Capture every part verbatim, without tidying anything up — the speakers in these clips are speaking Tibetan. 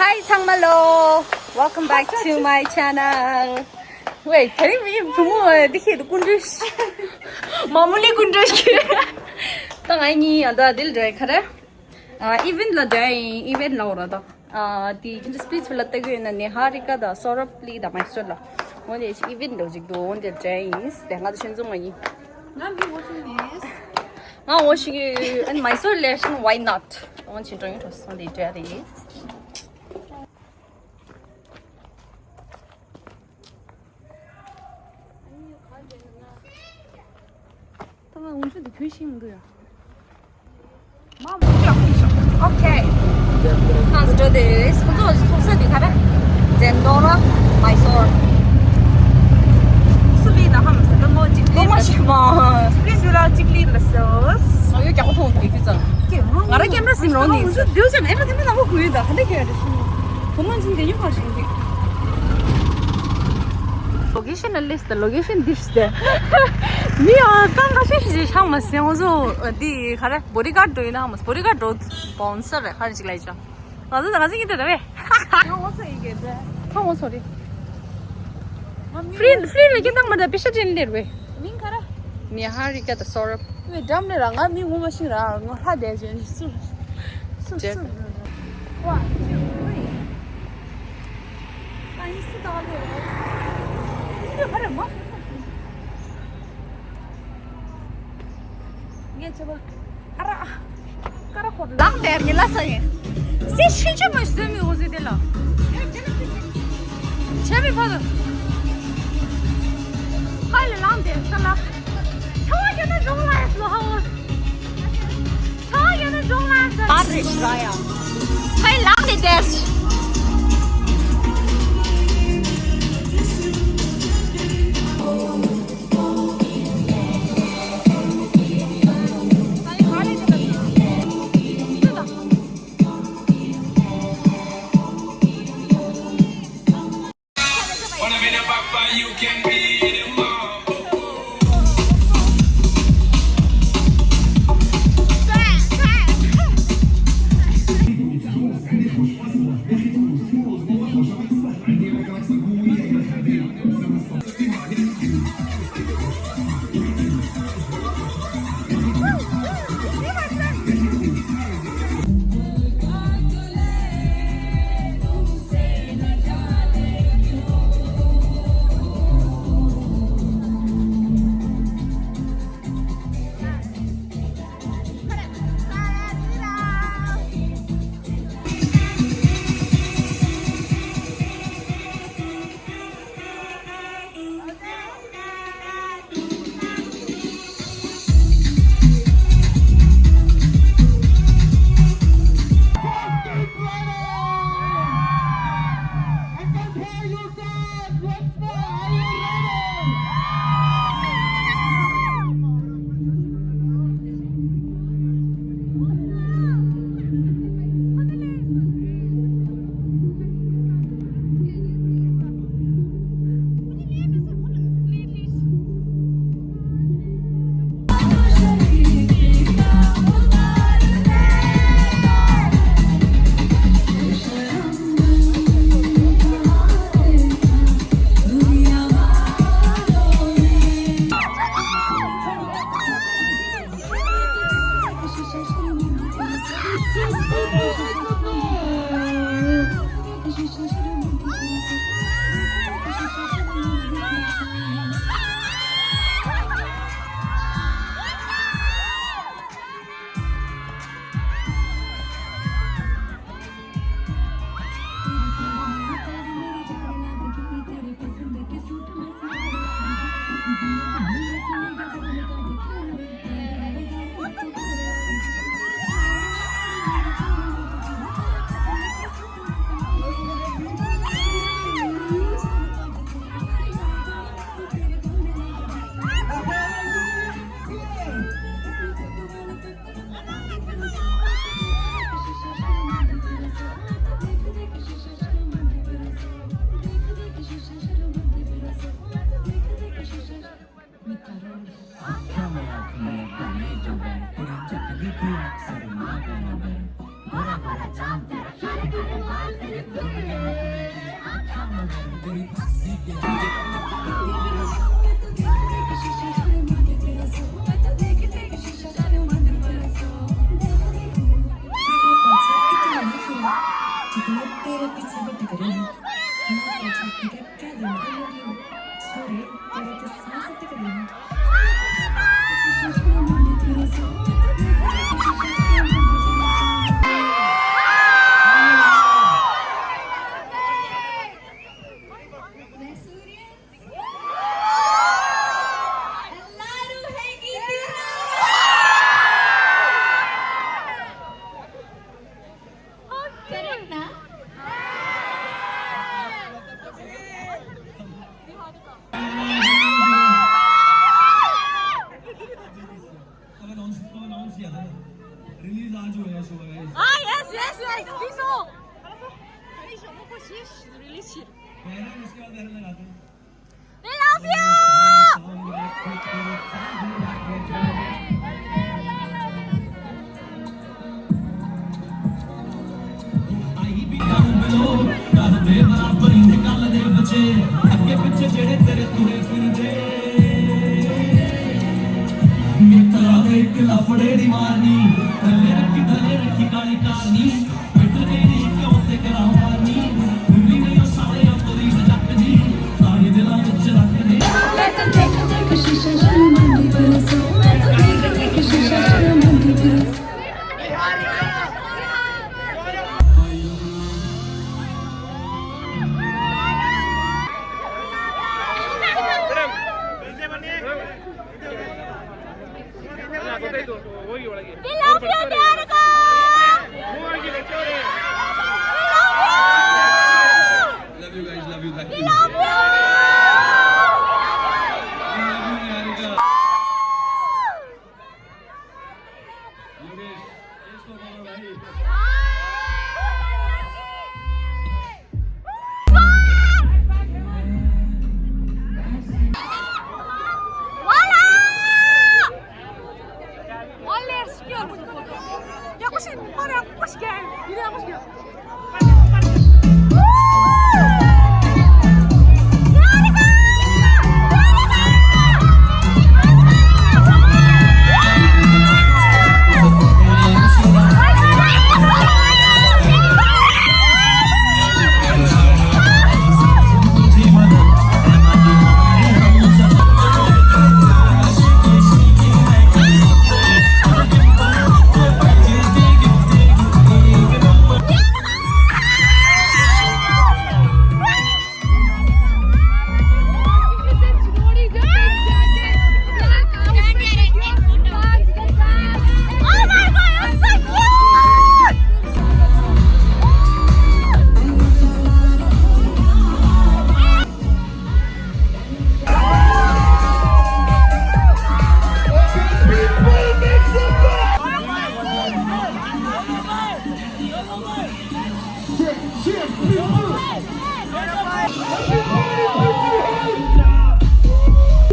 Hi ཚང་མ་ལོ། Welcome back to my channel. Wait, ད་རིང་མི་བུ་མོ་འདི་ཁྱེད་དུ་ཀུན་འགྲོ་ཤི། མ་མོ་ནི་ཀུན་འགྲོ་ཤི། ད་ང་གཉིས་ཨ་ད་དིལ་འགྲོ་ཡི་ཁ་རེ། ཨ་event ལ་འགྲོ་ཡི་event ལ་འོ་ར་ད། ཨ་དེ་ཁྱེད་ཚོ་Splitsville ལ་ལྟ་གི་ཡོད་ན་ནི་ཧ་རི་ཀ་ད་Sohrabh་ལི་ད་Mysore་ལ། འོ་དེ་event་འགྲོ་ཅིག་འདུག་འོ་དེ་འགྲོ་ཡི་ཡིན། དེ་ང་ད་ཤན་ཙུང་ང་ཡིན། ང་མི་watching this. ང་watching you and Mysore election, why not? འོ་ཆེན་ཀྲོང་ཡིན་འགྲོ་སོང་དེ་འགྲོ་ཡི་ཡིན། ད་ང་འུན་ཆུ་འདི་གྱོན་ཤེས་མི་འདུག་ཡ། མ་མ་ཅོ་ཨོ་ཁེ། ཁང་ཚོ་འགྲོ་དེ་ཁོ་ཚོ་ཚོགས་ས་འདི་ག་རེ། ཛེན་དོ་ར་མའི་སོར། སུ་ལི་ན་ཧམ་སི་ད་མོ་ཅིག་ལི་ན་ཤི་མ། Splitsville་ཅིག་ལི་ན་སོ། ཨ་ཡོ་ཀྱ་ཧོ་ཐོང་དེ་ཁི་ཙང་། ང་ར་ཀེམ་ར་སིམ་རོ་ནི་སུ་དེ་ཅན་ཨེ་ར་དེ་མི་ན་མོ་གུ་ཡོད་ད་ཧ་ལེ་ཁེ་རེ་སུ། ཁོ་ན་ཅིན་དེ་ཡོད་མ་ཤེས་ཀྱི། Location ལ་list location this there. མི་ཨ་ཀང་ཁ་ཤས་ཤིག་ཤང་མ་སེ་ང་ཚོ་འདི་ག་རེ་bodyguard འགྲོ་ཡིན་ན་མ་bodyguard འགྲོ་bouncer་རེ་ག་རེ་ཅིག་ལ་ཡིན་ཅང་། ང་ཚོ་ང་ཚོ་གཉིས་དེ་རེད་བས། ཁ་ངོ་ཚོ་ཡིན་གྱི་རེད། ཁ་ངོ་ཚོ་རེད། Free free ལ་ཁྱེད་བཏང་མ་ད་པེ་ཤ་ཅན་ལེར་བས། མིང་ག་རེ། ནི་ཧ་རི་ཀ་ད་སོ་རབ། ཨེ་འགྲམ་ནས་ར་ང་མི་ངོ་མ་ཤེས་ར་ང་ཧ་དེ་ཅན་སུ་སུ་ཅེ། སུ་ཝ་ཅི་ཝི། ཨ་ཡིན་སུ་ད་ལེ་རེད། ཁ་རེ་མ་ངས་ཆེ་བ། ཨ་ར། ཀ་ར་ཁོ་ལག་དེར་ཉི་ལ་ས་ཡིན། སེ་ཤིན་ཆེ་མོ་ཟོས་མི་འོ་ཟི་དེ་ལ། ཆེ་མི་ཕ་གི། ཧ་ལེ་ལག་དེར་ས་ལ། ཆ་བ་ཡོད་ན་འབྱུང་ལ་ཡ་སོ་ཧ་འོ། ཆ་བ་ཡོད་ན་འབྱུང་ལ་ཡ་ས། ཨ་རེ་ཤི་ར་ཡ། ཧ་ལེ་ལག་དེ་དེར། अब अनाउंस, अब अनाउंस किया था ना, रिलीज आज हुआ है show, guys. हाँ, yes, yes, yes, please हो। रिलीज। पैरल, उसके बाद पैरल लगाते हैं। We love you! We love you, Niharika! Love you guys, love you, thank you. We love you! We love you, Niharika. Yogesh, एक सौ करोड़ भाई।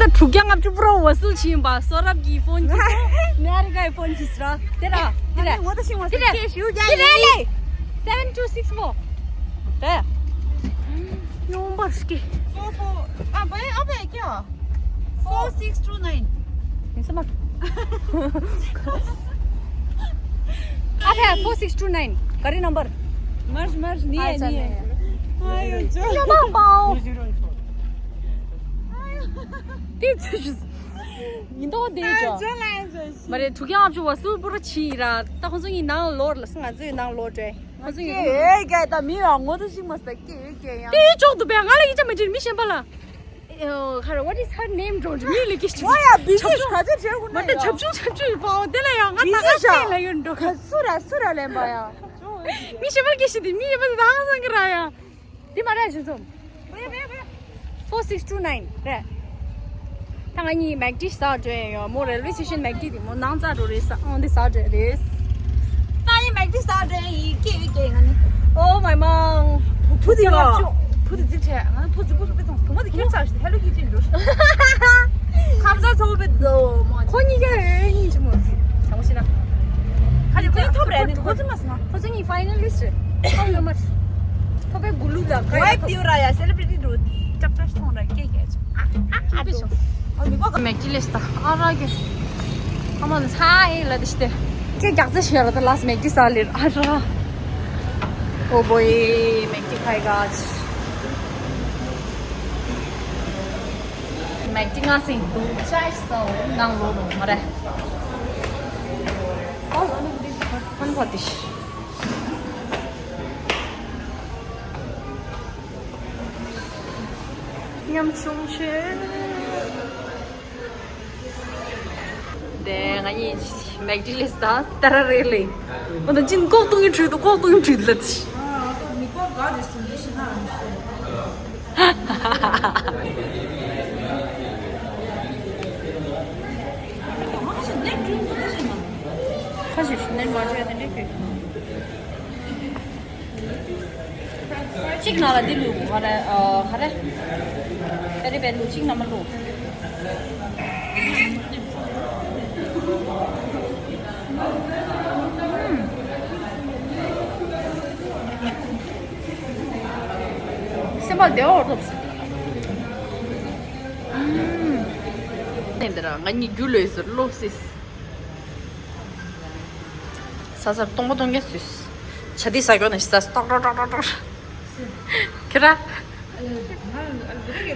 ད་དྲུག་བརྒྱ་ལྔ་བཅུ་པུ་རོ་ཝ་སུལ་བྱིན་པ་སོ་རབ་ཀྱི་ཕོན་གྱིས་སོ། ནེ་ཨ་རི་ཀའི་ཕོན་གྱིས་ར། དེ་ར། དེ་ར། ངོ་ད་ཤིང་བ་དེ་ར། ཁྱེད་ཞུ་རྒྱ་དེ་ར་ཡིན། ལེ། seven two six four། དེ། ཡོང་པར་སྐྱེ། Four four. ཨ་བེ་ཨ་བེ་ཀྱ། Four six two nine. ཡིན་ས་མ། ཨ་བེ། Four six two nine. ག་རེ་ནམ་བར། མར་མར་ནི་ཨ་ནི། ཨ་ཡོ་ཅོ། ཡ་མ་པའོ། དེ་ཚུ་ཞུ། ཡིན་མདོག་དེ་ཅོ། མ་རེད། དྲུག་བརྒྱ་ལྔ་བཅུ་པུ་རོ་ཝ་སུལ་བྱིན་ར། ད་ཁོང་ཚོ་གཉིས་ནང་ལོགས་ལ་སོང་། ང་ཚོའི་ནང་ལོགས་འགྲོ། ང་ཚོ་གཉིས། ཀྱེ་ཀྱེ་ད་མི་ལ་ངོ་ད་ཤིང་མ་ས་ཀྱེ་ཀྱེ་ཡ། དེ་ཅོག་ཏུ་བས་ང་ལ་ཡིད་ཆ་མ་དྲན། མི་གཞན་པ་ལ། ཨོ། ཁ་ར། What is her name? འགྲོ་འདྲི་མི་ལ་སྐད་ཆ། ཨོ་ཡ། བི་ཟི་ག་ཚོད་བྱེད་དགོས་ན་ཡ། མ་ད་ཆབ་ཆུང་ཆབ་ཆུང་ཡོད་པའོ། དེ་ལ་ཡང་ང་ད་ང་སེ་ལ་ཡོད་འགྲོ། ག་སུ་ར་སུ་ར་ལེན་པ་ཡ། མི་གཞན་པ་ལ་སྐད་ཆ་དེ་མི་གཞན་པ་ད་ང་སང་གི་ར་ཡ། དེ་མ་རེད་ཞུ་ཚོམ། Four six two nine རེད། ད་ང་གཉིས་མེག་ཌི་ཟ་འགྲོ་ཡ་ཡོད། མོ་རེལ་ཝེ་སི་ཊེ་ཤན་མེག་ཌི་དེ་མོ་ནང་ཙག་འགྲོ་རེད་ས། ཨོ་འདི་ཟ་འགྲོ་རེད། ད་ཡིན་མེག་ཌི་ཟ་འགྲོ་ཡིན། ཀེ་ཀེ་ང་ནི། Oh my mom. བུ་དེ་ཡ། བུ་དེ་ཅིག་བྱས། ང་ནི་བུ་ཅིག་སྐུ་སུ་དཔེ་ཚོང་དུ་མ་དེ་ཁྱེར་ཚར་ཞིག་ཧེ་ལོ་ཀི་ཊི་འགྲོ། ཁམས་ཚ་ཚོ་བེད་དོ་མོ། ཁོ་གཉིས་ཀ་ཨེ་གཉིས་ཅི་མོ། ཆ་མོ་ཤི་ན། ཁ་ཅིག་ཁོ་ཐོབ་རེད་ནི་ཁོ་ཚོ་མ་སོང་། ཁོ་ཚོ་གཉིས་ཕའི་ནལ་ལི་སི་ཊི་རེད། ཁོ་ཡོད་མ་རེད། ཝའི་ཕིའུ་ར་ཡ་སེ་ལེ་བྷི་རི་ཊི་རུ་ཅབ་ཅབ་མཐོང་ར་སྐད་རྒྱག་ཅིག་ཨ་ཨ་ཨ་པེ་ཤོག་མེག་ཅི་ལེ་སི་ད་ཨ་ར་གི་ཨ་མ་ལ་ཚ་ཨེ་ལ་དི་ཤི་ཏེ་སྐད་རྒྱག་ཚེ་ཤི་ཡ་ལ་ད་ལ་སི་མེག་ཅི་ས་ལེར་ཨ་ར། ཨོ་བོའི་མེག་ཅི་ཁའི་ག་ཅི་མེག་ཅི་ང་སིང་དུ་ཅའི་སོ་ནང་ལོ་རུ་མ་རེད། ཨོ་ཨ་ནི་ཧན་པ་དི་ཤི། ཉམ་ཆུང་ཆེ། དེ་ང་གཉིས་མེག་ཅི་ལེ་སི་ད་ཏ་ར་རེ་ལེ། ང་དང་ཅིན་ལྐོག་གཏོང་གི་ཁྲོད་དུ་ལྐོག་གཏོང་གི་ཁྲོད་ལ་ཅི། ཁ་ཞིག་ནས་མ་བྱས་དེ་འདྲས་ཁྱོད། གཅིག་ནང་ལ་འདི་བླུགས་ག་རེ་ཨ་ག་རེ། ཀེ་རི་བེར་བླུགས་གཅིག་ནང་མ་བླུགས། སེམས་པ་བདེ་བོ་ཐོབ་སོང་། ཨུམ། དེ་འདི་ར་ང་གཉིས་རྒྱུ་ལོས་ཟེར་ལོ་སིས། ས་སར་སྟོང་པ་སྟོང་རྐྱང་སུས། ཆ་དེ་ས་སྐྱོ་ནས་ས་ཏོག་ཏོག་ཏོག་ཏོག་ཏོག་ཁྱེད་ར།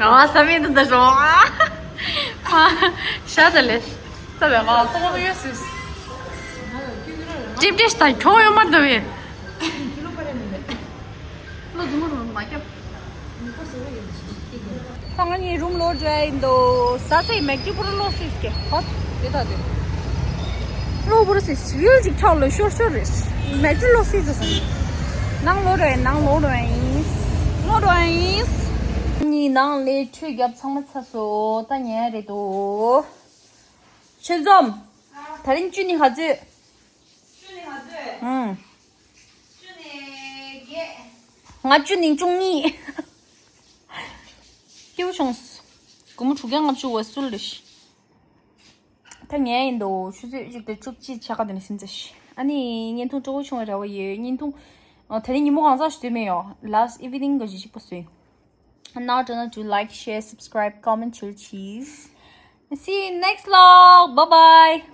རང་ས་མེད་འདི་འདྲ་རོ། ཤ་ད་ལེ། ས་བའི་ང་ཏོག་ཏོག་ཡོད་སུས། ཀྲིབ་ཀྲིབ་ད་ཁྱོང་ཡོད་མ་འདུག་བས། ལོ་རྫུན་མ་རུང་མ་སྐྱབས། ད་ང་གཉིས་རུམ་ལོག་འགྲོ་ཡ་ཡིན་དོ། ས་ཚེ་མེག་ཅི་པུ་རུ་ལོག་སིས་ཀྱི་ཧོ། དེ་ད་དེ། ལོག་པུ་རུ་སིས་རིལ་ཅིག་ཁྲག་ལ་ཤོར་ཤོར་རེད། མེག་ཅི་ལོག་སིས་ཟེར་སོང་། ནང་ལོག་འགྲོ་ཡ་ནང་ལོག་འགྲོ་ཡ་ཡིན། ལོག་འགྲོ་ཡ་ཡིན། གཉིས་ནང་ལས་ཁྲུས་རྒྱབ་ཚང་མ་ཚར་སོང་། ད་ཉལ་རེད་དོ། ཆོས་འཛོམས། ད་རིང་བཅུ་ནི་ག་ཚོད། ཨང་། ང་བཅུ་ནི་བཅུ་གཉིས། སྐྱིད་པོ་བྱུང་། སྒོར་མོ་དྲུག་བརྒྱ་ལྔ་བཅུ་བ་སུལ་རེད། ད་ངས་ཡིན་དོ་ཆུ་ཚོད་གཅིག་དང་བཅུ་གཅིག་ཆ་ག་དེ་ནས་ཟིན་ཚར་ཤི། ཨ་ནི་བརྙན་ཐུང་སྤྲོ་བོ་བྱུང་བའི་རེ་བ་ཡོད། བརྙན་ཐུང་། ཨ་དེ་རིང་ཉིན་མོ་གང་ཚ་ཞིག་བཟོས་མེད་ཡོ། Last evening གི་གཞི་གཅིག་པོ་བཟོས། Now don't forget to like, share, subscribe, comment, share, cheese. See you next vlog. Bye bye.